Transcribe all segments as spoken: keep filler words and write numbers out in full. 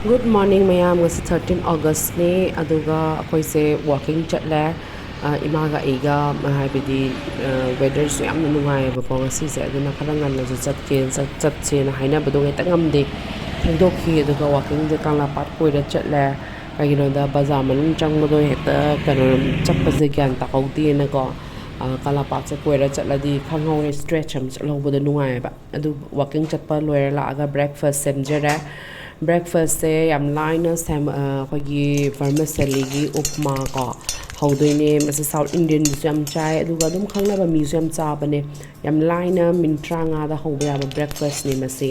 Good morning ꯃꯌꯥꯝ, ꯉꯁꯤ thirteen Augustꯅꯦ, ꯑꯗꯨꯒ ꯑꯩꯈꯣꯏꯁꯦ walking ꯆꯠꯂꯦ꯫ ꯑ, ꯏꯃꯥꯒ ꯑꯩꯒ, ꯍꯥꯏꯕꯗꯤ, ꯑ, weatherꯁꯨ ꯌꯥꯝꯅ ꯅꯨꯡꯉꯥꯏꯌꯦꯕꯀꯣ ꯉꯁꯤꯁꯦ, ꯑꯗꯨꯅ ꯈꯔ ꯉꯟꯅꯁꯨ ꯆꯠꯀꯦ, ꯆꯠ-, ꯆꯠꯁꯦꯅ ꯍꯥꯏꯅꯕꯗꯣ ꯍꯦꯛꯇ ꯉꯝꯗꯦ, ꯊꯦꯡꯗꯣꯛꯈꯤ꯫ ꯑꯗꯨꯒ walkingꯁꯦ ꯀꯪꯂꯥꯄꯥꯠ ꯀꯣꯏꯔ ꯆꯠꯂꯦ꯫ ꯀꯩꯒꯤꯅꯣꯗ ꯕꯖꯥꯔ ꯃꯅꯨꯡ ꯆꯪꯕꯗꯣ ꯍꯦꯛꯇ ꯀꯩꯅꯣ, ꯆꯠꯄꯁꯦ ꯒ꯭ꯌꯥꯟ ꯇꯥꯍꯧꯗꯦꯅꯀꯣ, ꯑ, ꯀꯪꯂꯥꯄꯥꯠꯁꯦ ꯀꯣꯏꯔ ꯆꯠꯂꯗꯤ ꯈꯪꯍꯧꯔꯦ, stretch ꯑꯃ ꯆꯠꯍꯧꯕꯗꯣ ꯅꯨꯡꯉꯥꯏꯌꯦꯕ꯫ ꯑꯗꯨ walking ꯆꯠꯄ ꯂꯣꯏꯔ ꯂꯥꯛꯑꯒ breakfast ꯁꯦꯝꯖꯔꯦ꯫ Breakfastꯁꯦ ꯌꯥꯝ ꯂꯥꯏꯅ ꯁꯦꯝ-, ꯑ, ꯑꯩꯈꯣꯏꯒꯤ vermicelliꯒꯤ ꯎꯞꯃꯥ ꯀꯣ ꯍꯧꯗꯣꯏꯅꯦ꯫ ꯃꯁꯤ South Indianꯁꯨ ꯌꯥꯝ ꯆꯥꯏ, ꯑꯗꯨꯒ ꯑꯗꯨꯝ ꯈꯪꯅꯕ ꯃꯤꯁꯨ ꯌꯥꯝ ꯆꯥꯕꯅꯦ꯫ ꯌꯥꯝ ꯂꯥꯏꯅ minute ꯇꯔꯥꯃꯉꯥꯗ ꯍꯧꯕ ꯌꯥꯕ breakfastꯅꯦ ꯃꯁꯤ꯫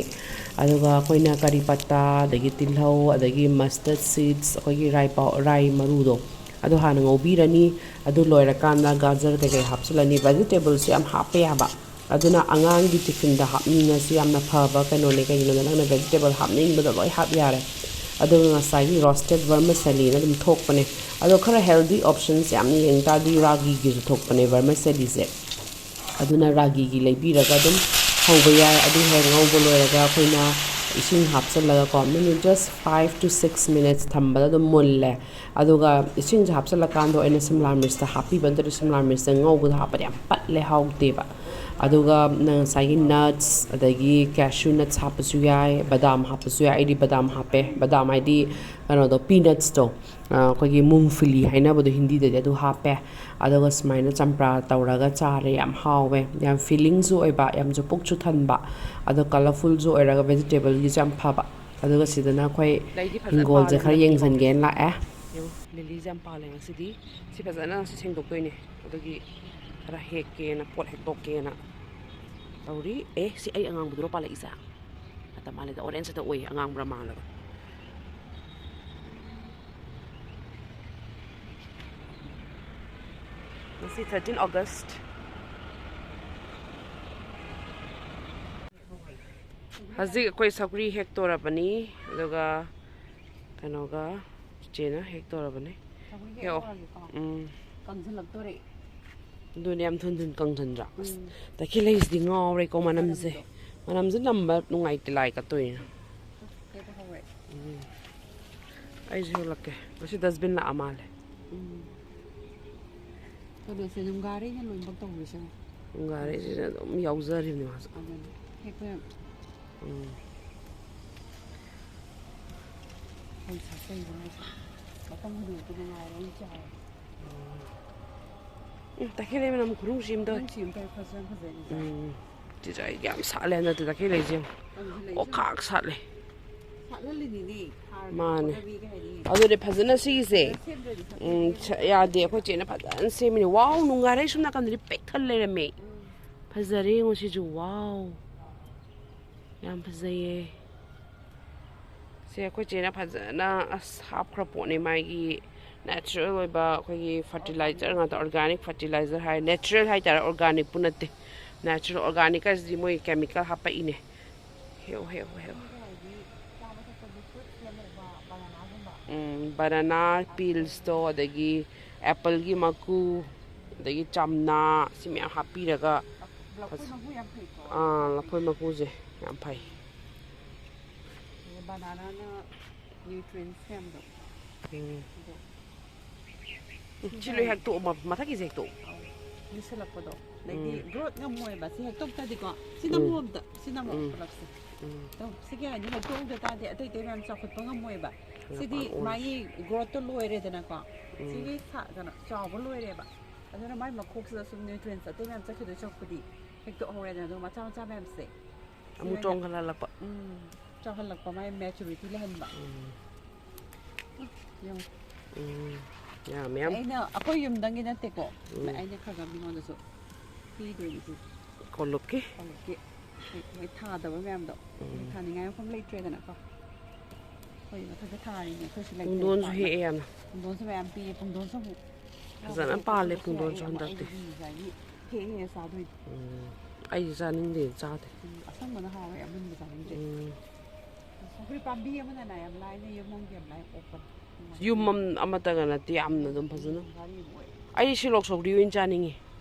ꯑꯗꯨꯒ ꯑꯩꯈꯣꯏꯅ ꯀꯔꯤ ꯄꯠꯇꯥ, ꯑꯗꯒꯤ ꯇꯤꯜꯍꯧ, ꯑꯗꯒꯤ mustard seeds, ꯑꯩꯈꯣꯏꯒꯤ ꯔꯥꯏ ꯄꯥꯎ-, ꯔꯥꯏ ꯃꯔꯨꯗꯣ, ꯑꯗꯨ ꯍꯥꯟꯅ ꯉꯧꯕꯤꯔꯅꯤ꯫ ꯑꯗꯨ ꯂꯣꯏꯔꯀꯥꯟꯗ ꯒꯥꯖꯔ ꯀꯩꯀꯩ ꯍꯥꯞꯆꯤꯜꯂꯅꯤ꯫ Vegetableꯁꯨ ꯌꯥꯝ ꯍꯥꯞꯄ ꯌꯥꯕ, ꯑꯗꯨꯅ ꯑꯉꯥꯡꯒꯤ tiffinꯗ ꯍꯥꯞꯅꯤꯡꯉꯁꯨ ꯌꯥꯝꯅ ꯐꯕ ꯀꯩꯅꯣꯅꯦ꯫ ꯀꯩꯒꯤꯅꯣꯗ ꯅꯪꯅ vegetable ꯍꯥꯞꯅꯤꯡꯕꯗꯣ ꯂꯣꯏ ꯍꯥꯞ ꯌꯥꯔꯦ꯫ ꯑꯗꯨꯒ ꯉꯁꯥꯏꯒꯤ roasted vermicelliꯅ ꯑꯗꯨꯝ ꯊꯣꯛꯄꯅꯦ꯫ ꯑꯗꯣ ꯈꯔ healthy options ꯌꯥꯝꯅ ꯌꯦꯡ ꯇꯥꯔꯗꯤ ꯔꯥꯒꯤꯒꯤꯁꯨ ꯊꯣꯛꯄꯅꯦ vermicelliꯁꯦ꯫ ꯑꯗꯨꯅ ꯔꯥꯒꯤꯒꯤ ꯂꯩꯕꯤꯔꯒ ꯑꯗꯨꯝ ꯍꯧꯕ ꯌꯥꯏ꯫ ꯑꯗꯨ ꯍꯦꯛ ꯉꯧꯕ ꯂꯣꯏꯔꯒ ꯑꯩꯈꯣꯏꯅ ꯏꯁꯤꯡ ꯍꯥꯞꯆꯤꯜꯂꯒꯀꯣ, minute just five to six minutes ꯊꯝꯕꯗ ꯑꯗꯨꯝ ꯃꯨꯜꯂꯦ꯫ ꯑꯗꯨꯒ ꯏꯁꯤꯡꯁꯦ ꯍꯥꯞꯆꯤꯜꯂꯀꯥꯟꯗ ꯑꯣꯏꯅ ꯁꯤꯝꯂꯥ ꯃꯤꯔꯆꯇ ꯍꯥꯞꯄꯤꯕ ꯅꯠꯇ꯭ꯔꯗꯤ ꯁꯤꯝꯂꯥ ꯃꯤꯔꯆꯁꯦ ꯉꯧꯕꯗ ꯍꯥꯞꯄꯗꯤ ꯌꯥꯝ ꯄꯠꯂꯦ, ꯍꯥꯎꯇꯦꯕ꯫ ꯑꯗꯨꯒ ꯅꯪ ꯉꯁꯥꯏꯒꯤ nuts, ꯑꯗꯒꯤ cashew nuts ꯍꯥꯞꯄꯁꯨ ꯌꯥꯏ, ꯕꯗꯥꯝ ꯍꯥꯞꯄꯁꯨ ꯌꯥꯏ꯫ ꯑꯩꯗꯤ ꯕꯗꯥꯝ ꯍꯥꯞꯄꯦ꯫ ꯕꯗꯥꯝ ꯍꯥꯏꯗꯤ ꯀꯩꯅꯣꯗꯣ, peanutsꯇꯣ, ꯑ, ꯑꯩꯈꯣꯏꯒꯤ ꯃꯨꯡꯐꯂꯤ ꯍꯥꯏꯅꯕꯗꯣ ꯍꯤꯟꯗꯤꯗꯗꯤ, ꯑꯗꯨ ꯍꯥꯞꯄꯦ꯫ ꯑꯗꯨꯒ ꯁꯨꯃꯥꯏꯅ ꯆꯝꯄ꯭ꯔꯥ ꯇꯧꯔꯒ ꯆꯥꯔꯦ꯫ ꯌꯥꯝ ꯍꯥꯎꯋꯦ, ꯌꯥꯝ fillingꯁꯨ ꯑꯣꯏꯕ, ꯌꯥꯝꯁꯨ ꯄꯨꯛꯁꯨ ꯊꯟꯕ, ꯑꯗꯣ colourfulꯁꯨ ꯑꯣꯏꯔꯒ vegetableꯒꯤꯁꯨ ꯌꯥꯝ ꯐꯕ꯫ ꯑꯗꯨꯒ ꯁꯤꯗꯅ ꯑꯩꯈꯣꯏ ꯂꯩꯗꯤ ꯐꯖꯅ ꯍꯤꯡꯒꯣꯜꯁꯦ ꯄꯥꯜꯂꯦ ꯈꯔ ꯍꯟꯗꯛꯇꯤ꯫ ꯌꯦꯡꯁꯤꯟꯒꯦꯅ ꯂꯥꯛꯑꯦ꯫ ꯌꯦꯡꯉꯣ, lilyꯁꯦ ꯌꯥꯝ ꯄꯥꯜꯂꯦ ꯉꯁꯤꯗꯤ꯫ ꯁꯤ ꯐꯖꯅ ꯉꯁꯤ ꯁꯦꯡꯗꯣꯛꯇꯣꯏꯅꯦ꯫ ꯑꯗꯨꯒꯤ ꯈꯔ ꯍꯦꯛꯀꯦꯅ, ꯄꯣꯠ ꯍꯦꯛꯇꯣꯛꯀꯦꯅ ꯇꯧꯔꯤ꯫ ꯑꯦ, ꯁꯤ ꯑꯩ ꯑꯉꯥꯡꯕꯗꯨꯔꯣ ꯄꯥꯜꯂꯛꯏꯁꯦ? ꯅꯠꯇ ꯃꯥꯜꯂꯦꯗ, orange ꯈꯛꯇ ꯎꯏ, ꯑꯉꯥꯡꯕ꯭ꯔꯥ ꯃꯥꯜꯂꯒ꯫ ꯉꯁꯤ thirteen August꯫ ꯍꯧꯖꯤꯛ ꯑꯩꯈꯣꯏ ꯁꯧꯒ꯭ꯔꯤ ꯍꯦꯛꯇꯣꯔꯕꯅꯤ, ꯑꯗꯨꯒ ꯀꯩꯅꯣꯒ ꯆꯤꯆꯦꯅ ꯍꯦꯛꯇꯣꯔꯕꯅꯤ꯫ ꯁꯧꯒ꯭ꯔꯤ ꯍꯦꯛꯑꯣ꯫ ꯍꯦꯛꯇꯣꯔꯒꯦꯀꯣ꯫ ꯎꯝ꯫ ꯀꯪꯁꯤꯜꯂꯛꯇꯣꯔꯦ꯫ ꯑꯗꯨꯅꯦ, ꯌꯥꯝ ꯊꯨꯟ ꯊꯨꯟ ꯀꯪꯁꯤꯟꯗ꯭ꯔꯥ? ꯑꯁ, ꯎꯝ꯫ ꯇꯈꯦꯜ ꯂꯩꯁꯤꯗꯤ ꯉꯥꯎꯔꯦꯀꯣ ꯃꯅꯝꯁꯦ꯫ ꯃꯅꯝꯗꯣ꯫ ꯃꯅꯝꯁꯦ ꯅꯝꯕ ꯅꯨꯡꯉꯥꯏꯇꯦ, ꯂꯥꯏ ꯀꯠꯇꯣꯏꯅ꯫ ꯀꯩꯕ ꯍꯧꯔꯦ꯫ ꯎꯝ꯫ ꯑꯩꯁꯨ ꯍꯦꯛꯂꯛꯀꯦ꯫ ꯉꯁꯤ dustbin ꯂꯥꯛꯑ ꯃꯥꯜꯂꯦ꯫ ꯎꯝ꯫ ꯀꯩꯅꯣꯁꯦ ꯅꯨꯡꯒꯥꯔꯩꯅ ꯂꯣꯏꯅꯃꯛ ꯇꯧꯔꯤꯁꯦ꯫ ꯅꯨꯡꯒꯥꯔꯩꯁꯤꯅ ꯑꯗꯨꯝ ꯌꯥꯎꯖꯔꯤꯕꯅꯤ ꯃꯥꯁꯨ꯫ ꯑꯗꯨꯅꯤ꯫ ꯍꯦꯛꯄ ꯌꯥꯝ ꯎꯝ꯫ ꯍꯩ ꯁꯥꯆꯩꯕ ꯍꯥꯏꯁꯦ꯫ ꯃꯇꯝ ꯍꯨꯟꯗꯣꯛꯄ ꯅꯨꯡꯉꯥꯏꯔꯦ ꯑꯩ ꯆꯥꯔꯦ꯫ ꯎꯝ, ꯇꯈꯦꯜ ꯂꯩꯕꯅ ꯑꯃꯨꯛ ꯈꯨꯅꯨꯡꯁꯤ ꯑꯃ ꯇꯧꯋꯦ꯫ ꯅꯨꯡꯁꯤ ꯑꯃ ꯇꯧꯋꯦ, ꯐꯖꯅ ꯐꯖꯩ ꯏꯟꯖꯥꯡ꯫ ꯎꯝ꯫ ꯆꯤꯆꯥ ꯑꯩ ꯌꯥꯝ ꯁꯥꯠꯂꯦ ꯍꯟꯗꯛꯇꯤ ꯇꯈꯦꯜ ꯂꯩꯁꯦ ꯌꯦꯡꯉꯨ꯫ ꯑꯗꯨꯁꯨ ꯂꯩꯁꯦ ꯑꯣꯈꯥꯛ ꯁꯥꯠꯂꯦ꯫ ꯁꯥꯠꯍꯜꯂꯤꯅꯤꯅꯦ꯫ ꯍꯥꯔꯒ ꯃꯥꯅꯦ꯫ ꯈꯣꯠꯅꯕꯤ ꯀꯩ ꯍꯥꯏꯅꯤ꯫ ꯑꯗꯨꯅꯦ ꯐꯖꯅ ꯁꯤꯒꯤꯁꯦ꯫ ꯐꯖꯅ ꯁꯦꯝꯗ꯭ꯔꯗꯤ ꯁꯥꯠꯄ ꯎꯝ, ꯍꯦꯛ ꯁ-, ꯌꯥꯗꯦ꯫ ꯑꯩꯈꯣꯏ ꯆꯦꯅ ꯐꯖꯅ ꯁꯦꯝꯃꯤꯅꯦ꯫ ꯋꯥꯎ, ꯅꯨꯡꯒꯥꯔꯩ ꯁꯨꯝ ꯅꯥꯀꯟꯗꯗꯤ ꯄꯤꯛ ꯊꯜ ꯂꯩꯔꯝꯃꯦ꯫ ꯎꯝ꯫ ꯐꯖꯔꯦ ꯌꯦꯡꯉꯣ ꯁꯤꯁꯨ꯫ ꯋꯥꯎ꯫ ꯌꯥꯝ ꯐꯖꯩꯌꯦ꯫ ꯁꯦ ꯑꯩꯈꯣꯏ ꯆꯦꯅ ꯐꯖꯅ ꯑꯁ ꯍꯥꯞꯈ꯭ꯔ ꯄꯣꯠꯅꯤ ꯃꯥꯒꯤ natural ꯑꯣꯏꯕ ꯑꯩꯈꯣꯏꯒꯤ fertilizer ꯉꯥꯛꯇ, organic fertilizer ꯍꯥꯏ, natural ꯍꯥꯏꯇꯥꯔꯦ, organicꯄꯨ ꯅꯠꯇꯦ꯫ Natural organic ꯍꯥꯏꯁꯤꯗꯤ ꯃꯣꯏ chemical ꯍꯥꯞꯄꯛꯏꯅꯦ꯫ ꯍꯦꯛꯑꯣ, ꯍꯦꯛꯑꯣ, ꯍꯦꯛꯑꯣ꯫ ꯆꯥꯕ ꯊꯛꯄꯗꯤ fruit ꯁꯦꯝꯃꯦꯕ, bananaꯒꯨꯝꯕ꯫ ꯎꯝ, banana peelsꯇꯣ, ꯑꯗꯒꯤ appleꯒꯤ ꯃꯀꯨ, ꯑꯗꯒꯤ ꯆꯝꯅꯥ, ꯁꯤ ꯃꯌꯥꯝ ꯍꯥꯞꯄꯤꯔꯒ ꯂꯐꯣꯏ ꯃꯀꯨ ꯌꯥꯝ ꯐꯩꯀꯣ꯫ ꯑꯥ, ꯂꯐꯣꯏ ꯃꯀꯨꯁꯦ ꯌꯥꯝ ꯐꯩ꯫ ꯑꯗꯨꯒ bananaꯅ nutrients ꯃꯌꯥꯝꯗꯣ꯫ ꯎꯝ꯫ ꯑꯗꯣ ꯎꯝ, ꯁꯤ ꯂꯣꯏ ꯍꯦꯛꯇꯣꯛꯑꯣ, ꯃ-, ꯃꯊꯛꯀꯤꯁꯦ ꯍꯦꯛꯇꯣꯛꯑꯣ꯫ ꯑꯧ, ꯂꯤꯁꯜꯂꯛꯄꯗꯣ꯫ ꯑꯗꯩꯗꯤ ꯎꯝ꯫ Growth ꯉꯝꯃꯣꯏꯕ ꯁꯤ ꯍꯦꯛꯇꯣꯛꯇꯗꯤꯀꯣ꯫ ꯁꯤ ꯎꯝ꯫ ꯅꯝꯃꯣ ꯑꯝꯇ, ꯁꯤ ꯅꯝꯃꯣ ꯎꯝ꯫ ꯄꯨꯂꯞꯁꯦ꯫ ꯎꯝ꯫ ꯑꯗꯣ ꯁꯤꯒꯤ ꯍꯥꯏꯗꯤ ꯍꯦꯛꯇꯣꯛꯍꯧꯗ ꯇꯥꯔꯗꯤ ꯑꯇꯩ ꯑꯇꯩ ꯃꯌꯥꯝ ꯆꯥꯎꯈꯠꯄ ꯉꯝꯃꯣꯏꯕ꯫ ꯁꯤꯗꯤ ꯍꯪꯒꯄꯥꯟ ꯑꯣꯟ-, ꯃꯥꯒꯤ growthꯇꯣ ꯂꯣꯏꯔꯦꯗꯅꯀꯣ꯫ ꯎꯝ꯫ ꯁꯤꯒꯤ ꯁꯥ-, ꯀꯩꯅꯣ, ꯆꯥꯎꯕ ꯂꯣꯏꯔꯦꯕ꯫ ꯑꯗꯨꯅ ꯃꯥꯏ ꯃꯈꯣꯛꯁꯤꯗ ꯁꯨꯝ nutrients ꯑꯇꯩ ꯃꯌꯥꯝ ꯆꯠꯈꯤꯗꯣꯏ ꯁꯔꯨꯛꯄꯨꯗꯤ ꯍꯦꯛꯇꯣꯛꯍꯧꯔꯦꯗꯅ꯫ ꯑꯗꯣ ꯃꯆꯥ ꯃꯆꯥ ꯃꯌꯥꯝꯁꯦ ꯑꯃꯨꯛ ꯆꯣꯡꯈꯠꯍꯜꯂꯛꯄ꯫ ꯎꯝ, ꯆꯥꯎꯍꯜꯂꯛꯄ, ꯃꯥꯏ maturity ꯂꯩꯍꯟꯕ꯫ ꯎꯝ꯫ ꯌꯦꯡꯉꯣ꯫ ꯎꯝ꯫ ꯌꯥꯝ, ꯌꯥꯝ꯫ ꯑꯩꯅ, ꯑꯩꯈꯣꯏ ꯌꯨꯝꯗꯪꯒꯤ ꯅꯠꯇꯦꯀꯣ꯫ ꯎꯝ꯫ ꯑꯩꯅ ꯈꯔ ꯈꯔ ꯃꯤꯉꯣꯟꯗꯁꯨ ꯄꯤꯗꯣꯏꯅꯤ ꯁꯤ꯫ ꯀꯣꯂꯨꯞꯀꯤ? ꯀꯣꯂꯨꯞꯀꯤ꯫ ꯍꯦꯛ, ꯍꯦꯛ ꯊꯥꯗꯕ ꯃꯌꯥꯝꯗꯣ꯫ ꯎꯝ꯫ ꯊꯥꯅꯤꯡꯉꯥꯏ ꯃꯐꯝ ꯂꯩꯇ꯭ꯔꯦꯗꯅꯀꯣ꯫ ꯑꯩꯈꯣꯏ ꯃꯊꯛꯇ ꯊꯥꯔꯤꯅꯦ, ꯑꯩꯈꯣꯏꯁꯨ ꯂꯩꯇ꯭ꯔꯦ ꯄꯨꯡꯗꯣꯟꯁꯨ ꯄꯥꯛꯅ꯫ ꯍꯦꯛꯑꯦ ꯌꯥꯝꯅ꯫ ꯄꯨꯡꯗꯣꯟꯁꯨ ꯃꯌꯥꯝ ꯄꯤꯌꯦ꯫ ꯄꯨꯡꯗꯣꯟꯁꯨ ꯑꯃꯨꯛ ꯐꯖꯅ ꯌꯥꯝ ꯄꯥꯜꯂꯦ ꯆꯥꯊꯣꯛꯄꯁꯨ ꯄꯨꯡꯗꯣꯟꯁꯨ ꯌꯥꯎꯋꯦ꯫ ꯍꯟꯗꯛꯇꯤ꯫ ꯑꯩꯗꯤ ꯉꯁꯥꯏꯒꯤ ꯍꯦꯛ ꯍꯦꯛ ꯆꯥꯗꯣꯏꯅꯦ꯫ ꯎꯝ꯫ ꯑꯩꯗꯤ ꯆꯥꯅꯤꯡꯗꯦ, ꯆꯥꯗꯦ꯫ ꯎꯝ, ꯑꯁꯪꯕꯅ ꯍꯥꯎꯋꯦ, ꯑꯃꯨꯟꯕ ꯆꯥꯅꯤꯡꯗꯦ꯫ ꯎꯝ꯫ ꯁꯧꯒ꯭ꯔꯤ ꯄꯥꯝꯕꯤ ꯑꯃꯅꯅꯦ ꯌꯥꯝ ꯂꯥꯏꯅ ꯌꯨꯝ ꯑꯃꯒꯤ ꯌꯥꯝ ꯂꯥꯏ ꯑꯣꯛꯄꯅꯦ꯫ ꯌꯨꯝ ꯑꯝ-, ꯑꯃꯠꯇꯒ ꯅꯠꯇꯦ, ꯌꯥꯝꯅ ꯑꯗꯨꯝ ꯐꯖꯅ꯫ ꯎꯝ, ꯚꯥꯔꯤ ꯑꯃ ꯑꯣꯏ꯫ ꯑꯩ ꯁꯤꯂꯣꯛ ꯁꯧꯒ꯭ꯔꯤ ꯑꯣꯏꯅ ꯆꯥꯅꯤꯡꯉꯤ꯫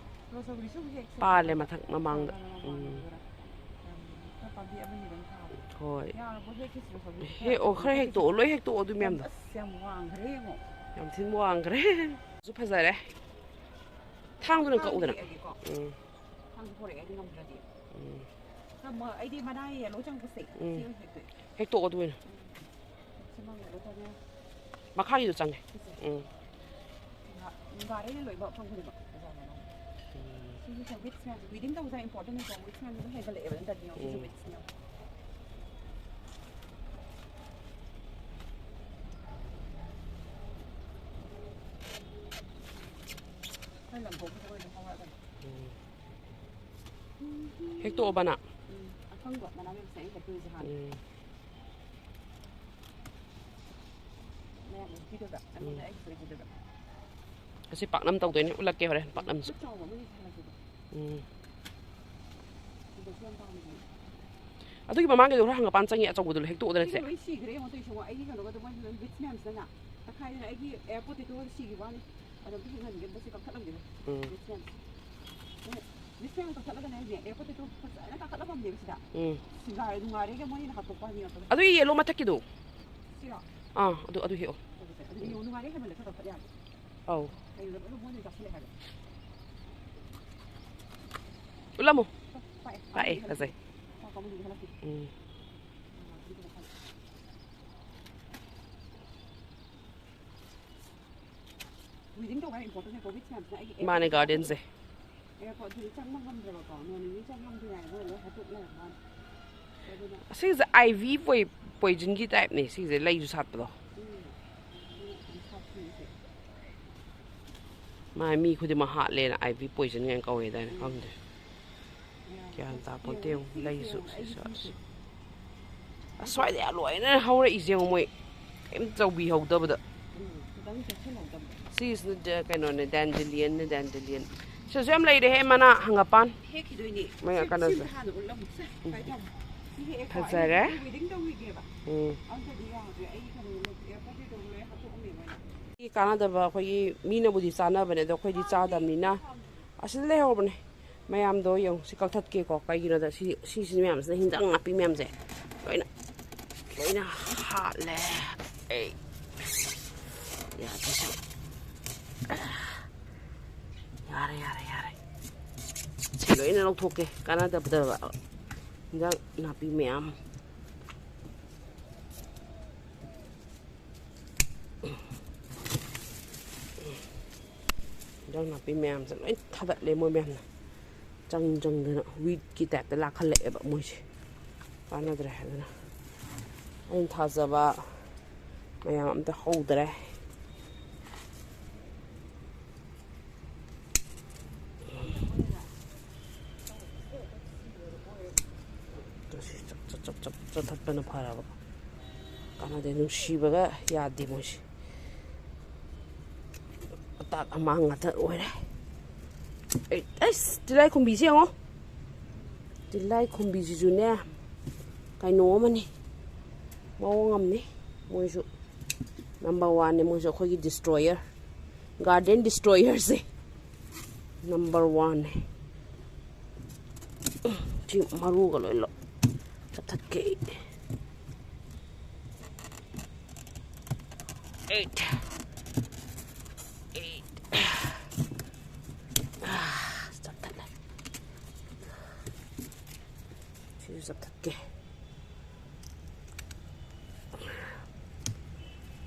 ꯁꯤꯂꯣꯛ ꯁꯧꯒ꯭ꯔꯤꯁꯨ ꯑꯃꯨꯛ ꯍꯦꯛꯁꯦ꯫ ꯄꯥꯜꯂꯦ ꯃꯊꯛ ꯃꯃꯥꯡꯗ꯫ ꯄꯥꯜꯂꯦ ꯃꯃꯥꯡꯗ ꯎꯝ꯫ ꯈꯔ꯫ ꯌꯥꯝ ꯈꯔ ꯄꯥꯝꯕꯤ ꯑꯃꯅꯤꯗꯪ ꯊꯥꯕ꯫ ꯍꯣꯏ꯫ ꯌꯥꯔꯕꯣ? ꯍꯦꯛꯈꯤꯁꯤꯔꯣ ꯍꯧꯖꯤꯛ? ꯍꯦꯛꯑꯣ, ꯈꯔ ꯍꯦꯛꯇꯣꯛꯑꯣ, ꯂꯣꯏ ꯍꯦꯛꯇꯣꯛꯑꯣ ꯑꯗꯨ ꯃꯌꯥꯝꯗꯣ꯫ ꯑꯁ, ꯌꯥꯝ ꯋꯥꯡꯈ꯭ꯔꯦ ꯌꯦꯡꯉꯣ꯫ ꯌꯥꯝ ꯊꯤꯅ ꯋꯥꯡꯈ꯭ꯔꯦ꯫ ꯁꯨ ꯐꯖꯔꯦ꯫ ꯊꯥꯡꯗꯨꯅ ꯀꯛꯎꯗꯅ꯫ ꯌꯦꯛꯑꯒꯦꯀꯣ꯫ ꯎꯝ꯫ ꯊꯥꯡꯁꯨ ꯄꯣꯔꯛꯑꯦ ꯑꯩꯗꯤ ꯉꯝꯗ꯭ꯔꯗꯤ꯫ ꯎꯝ꯫ ꯆꯝꯃ-, ꯑꯩꯗꯤ ꯃꯅꯥ ꯌꯦꯜꯂꯣ ꯆꯪꯕꯁꯦ꯫ ꯎꯝ꯫ ꯁꯤ ꯑꯣꯏꯅ ꯍꯦꯛꯇꯣꯛꯑꯦ꯫ ꯍꯦꯛꯇꯣꯛꯑꯣ ꯑꯗꯨ ꯑꯣꯏꯅ꯫ ꯁꯤꯃ ꯌꯦꯜꯂꯣ ꯆꯪꯉꯦ꯫ ꯃꯈꯥꯒꯤꯗꯣ ꯆꯪꯉꯦ꯫ ꯁꯤꯁꯦ꯫ ꯎꯝ꯫ ꯅꯨꯡꯒꯥ-, ꯅꯨꯡꯒꯥꯔꯩꯅ ꯂꯣꯏꯕ ꯐꯪꯕꯅꯦꯕ꯫ ꯕꯖꯥꯔꯗ ꯂꯧꯕ꯫ ꯎꯝ꯫ ꯁꯤꯒꯤꯁꯦ ꯋꯤꯠꯁ ꯃꯌꯥꯝꯁꯦ, ꯋꯤꯗꯤꯡ ꯇꯧꯕꯁꯦ ꯌꯥꯝ ꯏꯝꯄꯣꯔꯇꯦꯟ ꯑꯣꯏꯀꯣ꯫ ꯋꯤꯠꯁ ꯃꯌꯥꯝꯁꯦ ꯂꯣꯏ ꯍꯦꯟꯒꯠꯂꯛꯑꯦꯕ ꯍꯟꯗꯛꯇꯤ꯫ ꯌꯦꯡꯉꯣ, ꯁꯤꯁꯦ ꯎꯝ꯫ ꯋꯤꯠꯁ ꯃꯌꯥꯝ꯫ ꯈꯔ ꯂꯪꯊꯣꯛꯄꯗ ꯑꯣꯏꯅ ꯍꯧꯔꯛꯑꯒꯅꯤ꯫ ꯎꯝ꯫ ꯍꯦꯛꯇꯣꯛꯑꯣꯕ ꯅꯪ꯫ ꯎꯝ, ꯑꯀꯪꯕ ꯃꯅꯥ ꯃꯌꯥꯝꯁꯦ ꯑꯩ ꯍꯦꯛꯇꯣꯛꯏꯁꯦ ꯍꯥꯟꯅ꯫ ꯎꯝ꯫ ꯃꯌꯥꯝ ꯎꯠꯄꯤꯗꯣꯏꯕ꯫ ꯑꯩꯉꯣꯟꯗ ꯎꯝ꯫ ꯑꯩ ꯐꯨꯔꯤꯠ ꯄꯤꯗꯣꯏꯕ꯫ ꯑꯁꯤ ꯄꯥꯛꯅꯝ ꯇꯧꯗꯣꯏꯅꯦ, ꯎꯠꯂꯛꯀꯦ ꯍꯣꯔꯦꯟ ꯄꯥꯛꯅꯝꯁꯨ꯫ ꯈꯨꯠ ꯆꯥꯎꯕ ꯑꯃꯅꯤ ꯊꯥꯔꯛꯄꯗꯣ꯫ ꯎꯝ꯫ ꯁꯤꯗꯁꯨ ꯌꯥꯝ ꯄꯥꯝꯃꯦ꯫ ꯑꯗꯨꯒꯤ ꯃꯃꯥꯡꯒꯤꯗꯣ ꯈꯔ ꯍꯪꯒꯄꯥꯟ ꯆꯪꯉꯤ ꯑꯆꯧꯕꯗꯣ ꯍꯦꯛꯇꯣꯛꯑꯣꯗꯅ ꯁꯤꯒ ꯁꯦ꯫ ꯂꯣꯏ ꯁꯤꯈ꯭ꯔꯦ ꯌꯦꯡꯉꯣ ꯇꯧꯏꯁꯦ ꯌꯦꯡꯉꯣ꯫ ꯑꯩꯒꯤ ꯀꯩꯅꯣꯒꯗꯣ ꯃꯣꯏ ꯕꯤꯠꯁ ꯃꯌꯥꯝꯁꯤꯅꯅꯦ꯫ ꯇꯛꯈꯥꯏꯗꯅ ꯑꯩꯒꯤ ꯑꯦꯌꯥꯔꯄꯣꯔꯠꯇ ꯇꯣꯛꯑꯒ ꯁꯤꯈꯤꯕ ꯋꯥꯅꯤ꯫ ꯑꯗꯣ ꯑꯝꯇ ꯍꯤꯡꯍꯟꯒꯦ, ꯑꯝꯇ ꯁꯤ ꯀꯛꯊꯠꯂꯝꯒꯦ꯫ ꯎꯝ꯫ ꯕꯤꯠꯁ ꯃꯌꯥꯝꯁꯦ꯫ ꯕꯤꯠꯁ ꯃꯌꯥꯝ ꯀꯛꯊꯠꯂꯒꯅꯦ ꯍꯧꯖꯤꯛ ꯑꯦꯌꯥꯔꯄꯣꯔꯠꯇ ꯇꯣꯛ ꯐꯖꯅ ꯀꯥꯈꯠꯂꯝꯃꯦꯕ ꯁꯤꯗ꯫ ꯎꯝ꯫ ꯁꯤꯡꯒꯥꯔꯦ ꯅꯨꯡꯉꯥꯏꯔꯦꯒ ꯃꯣꯏꯅ ꯍꯥꯠꯇꯣꯛꯄ ꯋꯥꯅꯤ ꯉꯥꯛꯇ꯫ ꯑꯗꯨꯒꯤ ꯌꯦꯂꯣ ꯃꯊꯛꯀꯤꯗꯣ꯫ ꯁꯤꯔꯣ? ꯑꯥ, ꯑꯗꯨ, ꯑꯗꯨ ꯍꯦꯛꯑꯣ꯫ ꯇꯧꯕꯁꯦ꯫ ꯑꯗꯨꯗꯤ ꯌꯦꯡꯉꯣ, ꯅꯨꯡꯉꯥꯏꯔꯦ ꯍꯦꯟꯃꯜꯂꯦ ꯈꯔ ꯀꯛꯊꯠ ꯌꯥꯔꯦ꯫ ꯑꯧ꯫ ꯀꯩꯅꯣꯗ ꯂꯣꯏꯅ ꯃꯣꯏꯅ ꯆꯥꯁꯤꯜꯂꯦ ꯍꯥꯏꯕ꯫ ꯎꯠꯂꯝꯃꯣ꯫ ꯄꯥꯛꯑꯦ꯫ ꯄꯥꯛꯑꯦ, ꯐꯖꯩ꯫ ꯄꯥꯛꯄ ꯑꯃꯗꯤ ꯍꯜꯂꯛꯇꯦ꯫ ꯎꯝ꯫ ꯋꯤꯗꯤꯡ ꯇꯧꯕ ꯌꯥꯝ ꯏꯝꯄꯣꯔꯇꯦꯟ ꯑꯣꯏꯀꯣ, ꯋꯤꯠꯁ ꯃꯌꯥꯝꯁꯤꯅ ꯑꯩꯒꯤ ꯃꯥꯅꯦ, ꯒꯥꯔꯗꯦꯟꯁꯦ꯫ ꯑꯦꯌꯥꯔꯄꯣꯔꯠꯇꯨꯗꯤ ꯆꯪꯕ ꯉꯝꯗ꯭ꯔꯕꯀꯣ, ꯅꯣꯡ ꯅꯤꯅꯤ ꯆꯪ ꯉꯝꯗ꯭ꯔꯤꯉꯩꯗ ꯃꯣꯏ ꯂꯣꯏ ꯍꯥꯠꯇꯣꯛ ꯂꯩꯔꯝꯕ ꯋꯥꯅꯤ꯫ ꯑꯗꯨꯅ ꯑꯁꯤꯁꯦ ꯑꯥꯏꯚꯤ ꯄꯣꯏ-, ꯄꯣꯏꯖꯟꯒꯤ ꯇꯥꯏꯞꯅꯦ ꯁꯤꯁꯦ, ꯂꯩꯁꯨ ꯁꯥꯠꯄꯗꯣ꯫ ꯎꯝ꯫ ꯑꯗꯨꯅ ꯌꯥꯝ ꯁꯥꯊꯤꯁꯦ꯫ ꯃꯥ ꯃꯤ ꯈꯨꯗꯤꯡꯃꯛ ꯍꯥꯠꯂꯦꯅ ꯑꯥꯏꯚꯤ ꯄꯣꯏꯖꯟ ꯀꯥꯏꯅ ꯀꯧꯋꯦꯗꯥꯏꯅꯦ, ꯎꯝ꯫ ꯈꯪꯗꯦ꯫ ꯌꯥꯝ ꯒ꯭ꯌꯥꯟ ꯁꯥꯊꯤ꯫ ꯇꯥꯄꯣꯟꯇꯦ ꯌꯦꯡꯉꯨꯅꯦ, ꯌꯦꯡꯉꯨ, ꯁꯤꯁꯦ ꯂꯩꯁꯨ ꯌꯦꯡꯉꯨ, ꯁꯤꯁꯨ ꯑꯩꯒꯤ ꯑꯁ꯫ ꯁꯤꯁꯦ꯫ ꯑꯁ, ꯁ꯭ꯋꯥꯏꯗ ꯌꯥꯝ ꯂꯣꯏꯅ ꯍꯧꯔꯛꯏꯁꯦ ꯌꯦꯡꯉꯨ ꯃꯣꯏ꯫ ꯀꯩꯝ ꯇꯧꯕꯤꯍꯧꯗꯕꯗ꯫ ꯎꯝ, ꯈꯤꯇꯪ ꯆꯦꯛꯁꯤꯜꯍꯧꯗꯕꯗ꯫ ꯁꯤꯁꯤꯅ ꯗ-, ꯀꯩꯅꯣꯅꯦ, dandelion ꯅꯦ, dandelion꯫ ꯁꯤꯁꯨ ꯌꯥꯝ ꯂꯩꯔꯦꯍꯦ, ꯃꯅꯥ ꯍꯪꯒꯄꯥꯟ꯫ ꯍꯦꯛꯈꯤꯗꯣꯏꯅꯦ꯫ ꯃꯣꯏ ꯁꯤ, ꯀꯩꯅꯣꯁꯦ꯫ ꯁꯤꯝꯇ ꯍꯥꯟꯅ ꯎꯠꯂꯝꯃꯨ꯫ ꯁꯦ, ꯎꯝ꯫ ꯀꯥꯏ ꯊꯝꯃꯣ? ꯁꯤ ꯍꯦꯛꯑꯦꯀꯣ꯫ ꯐꯖꯔꯦ꯫ ꯑꯩꯅ ꯋꯤꯗꯤꯡ ꯇꯧꯈꯤꯒꯦꯕ꯫ ꯎꯝ꯫ ꯑꯝꯇꯗꯤ ꯌꯥꯗ꯭ꯔꯦ꯫ ꯑꯩ ꯀꯩꯅꯣ ꯑꯦꯌꯥꯔꯄꯣꯔꯠꯇ ꯇꯧꯔꯦ, ꯍꯥꯠꯇꯣꯛꯑꯝꯃꯦ ꯃꯣꯏꯅ꯫ ꯀꯥꯟꯅꯗꯕ ꯑꯩꯈꯣꯏꯒꯤ ꯃꯤꯅꯕꯨꯗꯤ ꯆꯥꯅꯕꯅꯦ, ꯑꯗꯣ ꯑꯩꯈꯣꯏꯗꯤ ꯆꯥꯗꯕꯅꯤꯅ ꯑꯁꯤꯗ ꯂꯩꯍꯧꯕꯅꯦ꯫ ꯃꯌꯥꯝꯗꯣ ꯌꯦꯡꯉꯨ, ꯁꯤ ꯀꯛꯊꯠꯀꯦꯀꯣ꯫ ꯀꯩꯒꯤꯅꯣꯗ ꯁꯤ, ꯁꯤꯁꯤꯅ ꯃꯌꯥꯝꯁꯤꯅ ꯍꯤꯟꯖꯥꯡ ꯅꯥꯄꯤ ꯃꯌꯥꯝꯁꯦ ꯂꯣꯏꯅ, ꯂꯣꯏꯅ ꯍꯥꯠꯂꯦ꯫ ꯑꯩ ꯌꯥꯗ꯭ꯔꯦ ꯁꯤ꯫ ꯌꯥꯔꯦ, ꯌꯥꯔꯦ, ꯌꯥꯔꯦ꯫ ꯁꯤ ꯂꯣꯏꯅ ꯂꯧꯊꯣꯛꯀꯦ, ꯀꯥꯟꯅꯗꯕꯗ ꯍꯤꯟꯖꯥꯡ ꯅꯥꯄꯤ ꯃꯌꯥꯝ꯫ ꯏꯟꯖꯥꯡ ꯅꯥꯄꯤ ꯃꯌꯥꯝꯁꯦ ꯂꯣꯏ ꯊꯥꯗꯠꯂꯦ ꯃꯣꯏ ꯃꯌꯥꯝꯅ꯫ ꯆꯪ ꯆꯪꯗꯅ ꯋꯤꯠꯀꯤ ꯇꯥꯏꯞꯇ ꯂꯥꯛꯈꯠꯂꯛꯑꯦꯕ ꯃꯣꯏꯁꯦ꯫ ꯀꯥꯟꯅꯗ꯭ꯔꯦ꯫ ꯑꯗꯨꯅ ꯑꯩꯅ ꯊꯥꯖꯕ ꯃꯌꯥꯝ ꯑꯝꯇ ꯍꯧꯗ꯭ꯔꯦ꯫ ꯆꯞ ꯆꯞ ꯆꯞ ꯆꯞ ꯆꯠꯊꯠꯄꯅ ꯐꯔꯕ꯫ ꯀꯥꯟꯅꯗꯦ, ꯅꯨꯡꯁꯤꯕꯒ ꯌꯥꯗꯦ ꯃꯣꯏꯁꯦ꯫ ꯑꯇꯥꯛ ꯑꯃꯥꯡ ꯉꯥꯛꯇ ꯑꯣꯏꯔꯦ꯫ ꯑꯩ, ꯑꯩꯁ, ꯇꯤꯜꯍꯥꯏ ꯈꯨꯝꯕꯤꯁꯦ ꯌꯦꯡꯉꯣ꯫ ꯇꯤꯜꯍꯥꯏ ꯈꯨꯝꯕꯤꯁꯤꯁꯨꯅꯦ, ꯀꯩꯅꯣ ꯑꯃꯅꯤ, ꯃꯑꯣꯡ ꯑꯃꯅꯤ꯫ ꯃꯣꯏꯁꯨ ꯅꯝꯕꯔ ꯋꯥꯟꯅꯦ, ꯃꯣꯏꯁꯨ ꯑꯩꯈꯣꯏꯒꯤ ꯗꯤꯁꯇ꯭ꯔꯣꯌꯔ, ꯒꯥꯔꯗꯦꯟ ꯗꯤꯁꯇ꯭ꯔꯣꯌꯔꯁꯦ ꯅꯝꯕꯔ ꯋꯥꯟꯅꯦ꯫ ꯁꯤ ꯃꯔꯨꯒ ꯂꯣꯏ ꯂꯧ-, ꯆꯠꯊꯠꯀꯦ ꯑꯩ꯫ ꯑꯩꯠ꯫ ꯑꯩꯠ꯫ ꯑꯥ, ꯆꯞꯊꯠꯂꯦ꯫ ꯁꯤꯁꯨ ꯆꯞꯊꯠꯀꯦ꯫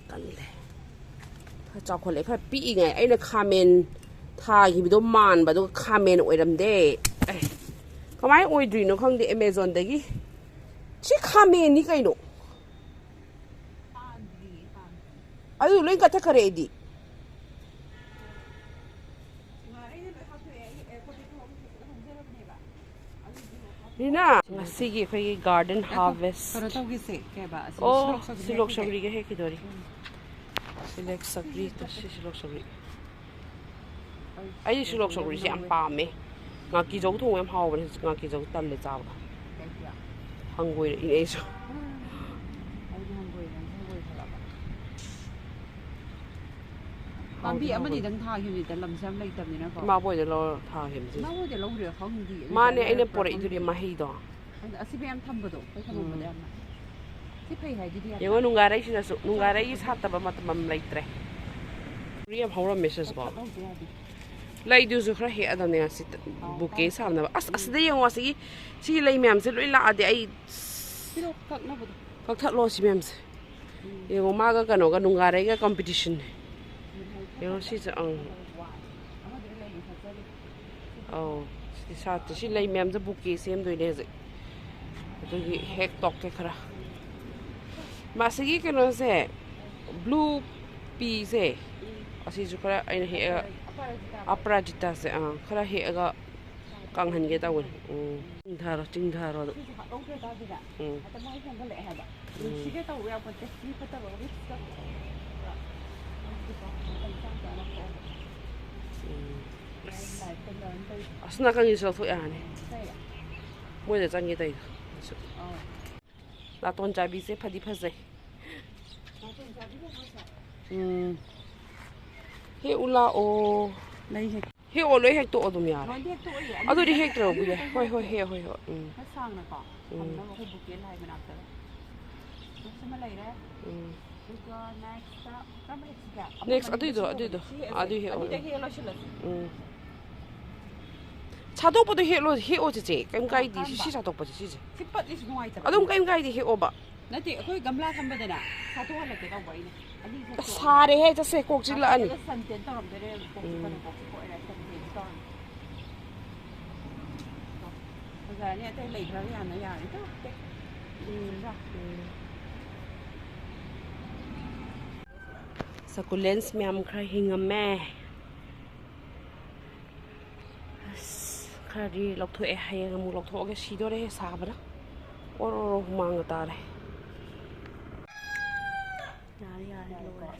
ꯀꯜꯂꯦ꯫ ꯈꯔ ꯆꯥꯎꯈꯠꯂꯛꯑꯦ꯫ ꯈꯔ ꯄꯤꯛꯏꯉꯩ ꯑꯩꯅ ꯈꯥꯃꯦꯟ ꯊꯥꯈꯤꯕꯗꯣ ꯃꯥꯟꯕ, ꯑꯗꯨꯒ ꯈꯥꯃꯦꯟ ꯑꯣꯏꯔꯝꯗꯦ꯫ ꯑꯦ, ꯀꯃꯥꯏꯅ ꯑꯣꯏꯗ꯭ꯔꯤꯅꯣ ꯈꯪꯗꯦ ꯑꯦꯃꯦꯖꯣꯟꯗꯒꯤ꯫ ꯁꯤ ꯈꯥꯃꯦꯟꯅꯤ ꯀꯩꯅꯣ꯫ ꯑꯗꯨ ꯂꯣꯏ ꯀꯠꯊꯠꯈꯔꯦ ꯑꯩꯗꯤ꯫ ꯔꯤꯅꯥ, ꯉꯁꯤꯒꯤ ꯑꯩꯈꯣꯏꯒꯤ ꯒꯥꯔꯗꯦꯟ ꯉꯥꯏꯈꯣ, ꯍꯥꯔꯚꯦꯁ꯫ ꯀꯩꯅꯣ ꯇꯧꯒꯦꯁꯦ, ꯀꯩ ꯍꯥꯏꯕ, ꯑꯁꯤ ꯑꯣ, ꯁꯤꯂꯣꯛ ꯁꯧꯒ꯭ꯔꯤꯒ ꯁꯤꯂꯣꯛ ꯍꯦꯛꯈꯤꯁꯦ꯫ ꯁꯧꯒ꯭ꯔꯤꯒ ꯍꯦꯛꯈꯤꯗꯣꯔꯤ꯫ ꯁꯤꯂꯣꯛ ꯁꯧꯒ꯭ꯔꯤ, ꯁꯤ ꯁꯤꯂꯣꯛ ꯁꯧꯒ꯭ꯔꯤ꯫ ꯑꯩ ꯁꯤꯂꯣꯛ ꯁꯧꯒ꯭ꯔꯤꯁꯦ ꯌꯥꯝ ꯄꯥꯝꯃꯦ꯫ ꯉꯥꯀꯤꯖꯧ ꯊꯣꯡꯕ ꯌꯥꯝ ꯍꯥꯎꯕꯅꯦ꯫ ꯍꯧꯖꯤꯛ ꯉꯥꯀꯤꯖꯧ ꯇꯜꯂꯦ ꯆꯥꯕ꯫ ꯀꯩꯒꯤ? ꯍꯪꯒꯣꯏꯔꯛꯏꯅꯦ ꯑꯩꯁꯨ꯫ ꯑꯩꯗꯤ ꯍꯪꯒꯣꯏꯔꯦ, ꯅꯪꯁꯨ ꯍꯪꯒꯣꯏꯈꯠꯂꯛꯑꯕ? ꯄꯥꯝꯕꯤ ꯑꯃꯅꯤꯗꯪ ꯊꯥꯈꯤꯕꯅꯤꯗ, ꯂꯝꯁꯦ ꯌꯥꯝ ꯂꯩꯇꯕꯅꯤꯅꯀꯣ꯫ ꯏꯃꯥꯕꯣꯏꯗ ꯂꯧꯔ ꯊꯥꯈꯤꯕꯅꯤ ꯁꯤ꯫ ꯏꯃꯥꯕꯣꯏꯗ ꯂꯧꯔꯤꯔꯥ ꯈꯪꯗꯦ꯫ ꯃꯥꯅꯦ, ꯑꯩꯅ ꯄꯨꯔꯛꯏꯗꯨꯗꯤ ꯃꯍꯩꯗꯣ꯫ ꯑꯗ ꯑꯁꯤ ꯃꯌꯥꯝ ꯊꯝꯕꯗꯣ ꯑꯩꯈꯣꯏ ꯊꯝꯃꯝꯕꯗ ꯎꯝ꯫ ꯌꯥꯝꯅ ꯁꯤ ꯐꯩ ꯍꯥꯏꯗꯨꯗꯤ ꯌꯥꯝꯅ꯫ ꯌꯦꯡꯉꯣ, ꯅꯨꯡꯒꯥꯔꯩꯁꯤꯗꯁꯨ, ꯅꯨꯡꯒꯥꯔꯩꯒꯤ ꯁꯥꯠꯇꯕ ꯃꯇꯝ ꯑꯃ ꯂꯩꯇ꯭ꯔꯦ꯫ ꯌꯥꯝ ꯍꯧꯔꯝꯃꯦ ꯁꯤꯁꯨꯀꯣ꯫ ꯂꯧꯗ ꯌꯥꯗꯦ꯫ ꯂꯩꯗꯨꯁꯨ ꯈꯔ ꯍꯦꯛꯑꯗꯕꯅꯦ ꯉꯁꯤ꯫ ꯑꯥꯎ, ꯕꯨꯀꯦ ꯁꯥꯅꯕ꯫ ꯑꯁ, ꯎꯝ꯫ ꯑꯁꯤꯗ ꯌꯦꯡꯉꯣ, ꯑꯁꯤꯒꯤ, ꯁꯤ ꯂꯩ ꯃꯌꯥꯝꯁꯦ ꯂꯣꯏ ꯂꯥꯛꯑꯗꯤ ꯑꯩ ꯄꯤꯔꯛꯑꯣ ꯀꯛꯅꯕꯗꯣ꯫ ꯀꯛꯊꯠꯂꯣ ꯁꯤ ꯃꯌꯥꯝꯁꯦ꯫ ꯎꯝ꯫ ꯌꯦꯡꯉꯣ, ꯃꯥꯒ ꯀꯩꯅꯣꯒ, ꯅꯨꯡꯒꯥꯔꯩꯒ competition ꯅꯦ꯫ ꯎꯝ꯫ ꯌꯦꯡꯉꯣ ꯁꯤꯁꯦ, ꯑꯪ꯫ ꯑꯃꯗꯨꯗꯤ ꯂꯩ ꯐꯖꯔꯤ꯫ ꯑꯧ, ꯁꯤꯗꯤ ꯁꯥꯠꯇꯦ꯫ ꯁꯤ ꯂꯩ ꯃꯌꯥꯝꯁꯦ ꯕꯨꯀꯦ ꯁꯦꯝꯗꯣꯏꯅꯦ ꯍꯧꯖꯤꯛ꯫ ꯑꯗꯨꯒꯤ ꯍꯦꯛ ꯇꯣꯛꯀꯦ ꯈꯔ꯫ ꯃꯁꯤꯒꯤ ꯀꯩꯅꯣꯁꯦ, blue pea ꯁꯦ, ꯎꯝ꯫ ꯑꯁꯤꯁꯨ ꯈꯔ ꯑꯩꯅ ꯍꯦꯛꯑꯒ, ꯑꯄꯔꯥꯖꯤꯇꯥꯗꯣ꯫ ꯑꯄꯔꯥꯖꯤꯇꯥꯁꯦ, ꯑꯥ, ꯈꯔ ꯍꯦꯛꯑꯒ ꯀꯪꯍꯟꯒꯦ ꯇꯧꯕꯅꯤ꯫ ꯎꯝ꯫ ꯆꯤꯡꯊꯔꯣ, ꯆꯤꯡꯊꯔꯣ ꯑꯗꯨ꯫ ꯁꯤꯁꯦ ꯍꯥꯞꯍꯧꯗ꯭ꯔ ꯇꯥꯗꯤꯅꯦ꯫ ꯎꯝ꯫ ꯍꯦꯛꯇ ꯃꯍꯩ ꯍꯦꯟꯒꯠꯂꯛꯑꯦ ꯍꯥꯏꯕ꯫ ꯎꯝ꯫ ꯅꯨꯡꯁꯤꯒꯦ ꯇꯧꯕ ꯌꯥꯄꯣꯠꯇꯦ꯫ ꯃꯤ ꯐꯠꯇꯕ risk ꯇ꯫ ꯎꯝ꯫ ꯑꯁ꯫ ꯂꯥꯏꯐꯇ learn ꯇꯧꯔꯤ꯫ ꯑꯁ, ꯅꯥꯀꯟꯒꯤꯁꯨ ꯂꯧꯊꯣꯛ ꯌꯥꯔꯅꯤ꯫ ꯀꯩ? ꯃꯣꯏꯗ ꯆꯪꯒꯦ ꯇꯧꯔꯤꯗꯣ꯫ ꯑꯗꯨꯁꯨ꯫ ꯑꯧ꯫ ꯅꯥꯇꯣꯟ ꯆꯥꯕꯤꯁꯦ ꯐꯗꯤ ꯐꯖꯩ꯫ ꯅꯥꯇꯣꯟ ꯆꯥꯕꯤꯔꯣ ꯃꯣꯏꯁꯦ? ꯎꯝ꯫ ꯍꯦꯛꯎ ꯂꯥꯛꯑꯣ꯫ ꯂꯩ ꯍꯦꯛ꯫ ꯍꯦꯛꯑꯣ, ꯂꯣꯏ ꯍꯦꯛꯇꯣꯛꯑꯣ ꯑꯗꯨꯝ ꯌꯥꯔꯦ꯫ ꯂꯣꯏꯗꯤ ꯍꯦꯛꯇꯣꯛꯑꯣ, ꯑꯗꯨꯗꯤ ꯑꯅꯤꯗ ꯍꯦꯛꯇ꯭ꯔꯕꯨ ꯌꯥꯏ꯫ ꯍꯦꯛꯇꯣꯛꯑꯣ꯫ ꯍꯣꯏ, ꯍꯣꯏ, ꯍꯦꯛꯑꯣ, ꯍꯣꯏ, ꯍꯣꯏ꯫ ꯎꯝ꯫ ꯈꯔ ꯁꯥꯡꯅꯀꯣ꯫ ꯎꯝ꯫ ꯊꯝꯅꯕ ꯑꯩꯈꯣꯏ bouquet ꯂꯥꯏ ꯃꯅꯥꯛꯇ꯫ ꯑꯗꯨꯁꯨ ꯑꯃ ꯂꯩꯔꯦ꯫ ꯎꯝ꯫ ꯑꯗꯨꯒ next ꯀꯔꯝꯕ ꯍꯦꯛꯁꯤꯒꯦ? ꯑꯃ next ꯃꯅꯤꯡꯗ ꯑꯗꯨꯏꯗꯣ, ꯁꯤ ꯑꯗꯨꯏꯗꯣ꯫ ꯍꯦꯛꯑꯁꯦ꯫ ꯑꯗꯨ ꯍꯦꯛꯑꯣ꯫ ꯑꯅꯤꯗ ꯍꯦꯛꯑ ꯂꯣꯏꯁꯤꯜꯂꯁꯤ꯫ ꯎꯝ꯫ ꯁꯥꯠꯇꯣꯛꯄꯗꯣ ꯍꯦꯛꯂꯣ, ꯍꯦꯛꯑꯣ ꯆꯦꯆꯦ꯫ ꯀꯩꯝ ꯀꯥꯏꯗꯦ꯫ ꯁꯤ, ꯀꯔꯝꯕ? ꯁꯤ ꯁꯥꯠꯇꯣꯛꯄꯁꯦ ꯁꯤꯁꯦ꯫ ꯁꯤ ꯄꯠꯂꯤꯁꯤ ꯅꯨꯡꯉꯥꯏꯇꯕ꯫ ꯑꯗꯨꯝ ꯀꯩꯝ ꯀꯥꯏꯗꯦ, ꯍꯦꯛꯑꯣꯕ꯫ ꯅꯠꯇꯦ, ꯑꯩꯈꯣꯏ ꯒꯝꯂꯥ ꯊꯝꯕꯗꯅꯦ, ꯁꯥꯠꯇꯣꯛꯍꯜꯂꯛꯀꯦ ꯇꯧꯕ ꯑꯩꯅ꯫ ꯑꯅꯤꯁꯦ ꯑꯁ, ꯁꯥꯔꯦꯍꯦ, ꯆꯠꯁꯦ, ꯀꯣꯛ ꯆꯤꯛꯂꯛꯑꯅꯤ꯫ ꯁꯥꯠꯇꯣꯛꯍꯜꯂꯒ ꯁꯟ ꯇꯦꯟ ꯇꯧꯔꯝꯗꯣꯏꯅꯦ, ꯀꯣꯛ ꯆꯤꯛꯄꯅ ꯎꯝ꯫ ꯀꯣꯛ ꯆꯤꯛꯄ ꯑꯣꯏꯔꯦ, ꯁꯟ ꯇꯦꯟ ꯇꯧꯔꯝꯃꯦ꯫ ꯐꯖꯔꯅꯤ, ꯑꯇꯩ ꯂꯩꯈ꯭ꯔꯒ ꯌꯥꯅ ꯌꯥꯔꯅꯤ꯫ ꯇꯣꯛ, ꯇꯦꯛ꯫ ꯎꯝ, ꯎꯝ꯫ Succulents ꯃꯌꯥꯝ ꯈꯔ ꯍꯤꯡꯉꯝꯃꯦ꯫ ꯑꯁ, ꯈꯔꯗꯤ ꯂꯧꯊꯣꯛꯑꯦ꯫ ꯍꯌꯦꯡ ꯑꯃꯨꯛ ꯂꯧꯊꯣꯛꯑꯒꯦ꯫ ꯁꯤꯗꯣꯔꯦꯍꯦ ꯁꯥꯕꯅ꯫ ꯑꯣꯔꯣ ꯑꯣꯔꯣ ꯍꯨꯃꯥꯡꯒ ꯇꯥꯔꯦ꯫ ꯌꯥꯔꯦ, ꯌꯥꯔꯦ, ꯂꯣꯏꯔꯦ꯫